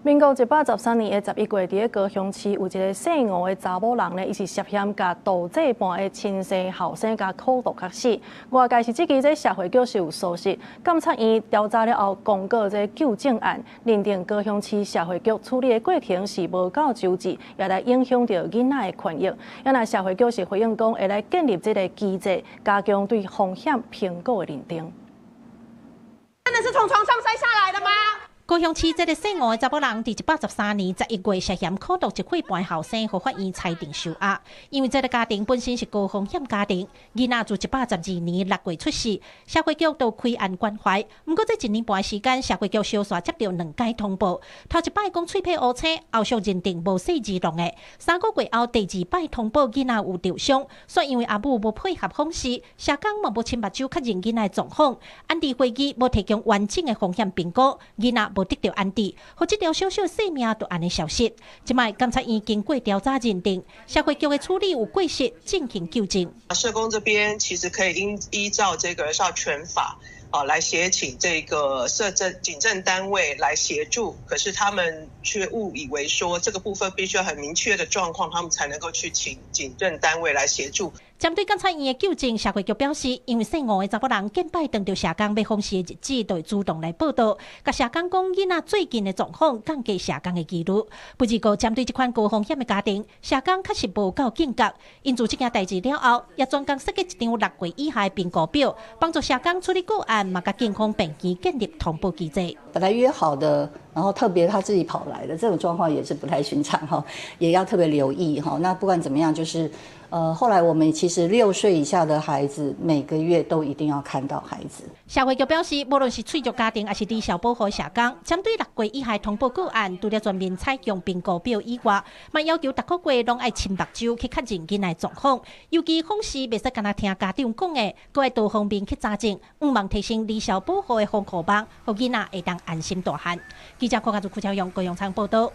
民國113年的11月，佇咧高雄市有一个姓吳的查某人呢，伊是涉嫌共導製伴的親生後生共苦毒予死。外界是質疑這社會局是有疏失，監察院調查了後，公告這糾正案，認定高雄市社會局處理的過程是無夠周至，也來影響著囡仔的權益。啊若社會局是回應講，會來建立這个機制，加強對風險評估的認定。真的是從床上摔下來的嗎？高雄市這个姓吳的查某人，佇113年11月涉嫌苦毒一歲半後生，予法院裁定收押。因為這个家庭本身是高風險家庭，囡仔自112年6月出世，社會局就開案關懷。毋過這一年半時間，社會局相續接著兩改通報，頭一擺講喙皮烏青，後續認定無細兒弄的。3個月後第二擺通報囡仔有受傷，煞因為阿母無配合訪視，社工嘛無親目睭確認囡仔狀況，安置會議無提供完整的風險評估，囡仔無得著安置，予這條小小性命就按呢消失。這擺監察院經過調查認定，社會局的處理有過失，進行糾正。社工這邊其實可以應依照這個兒少權法啊，來協請這個社政警政單位來協助，可是他們卻誤以為說這個部分必須要很明確的狀況，他們才能夠去請警政單位來協助。針對監察院的糾正，社會局表示，因為姓吳的查某人近擺當著社工欲訪視的日子，就會主動來報到，共社工講囡仔最近的狀況，降低社工的疑慮。不過，針對這款高風險的家庭，社工確實無夠警覺。𪜶自這件代誌了後，也專工設計一張6歲以下的評估表，幫助社工處理個案，嘛共警方病院建立通報機制。本來約好的，然後特別他自己跑來的，這種狀況也是不太尋常哈，也要特別留意哈。那不管怎麼樣，就是，後來我們其實6歲以下的孩子每個月都一定要看到孩子。社會局表示，無論是脆弱家庭，抑是兒少保護社工，針對六歲以下通報個案，除了全面採用評估表以外，嘛要求逐個月攏愛親目睭去確認囡仔狀況，尤其訪視袂使干焦聽家長講的，閣愛多方面去查證，向望提升兒少保護的防護網，予囡仔會當安心大漢。記者郭家祖、郭超勇、高永昌報道。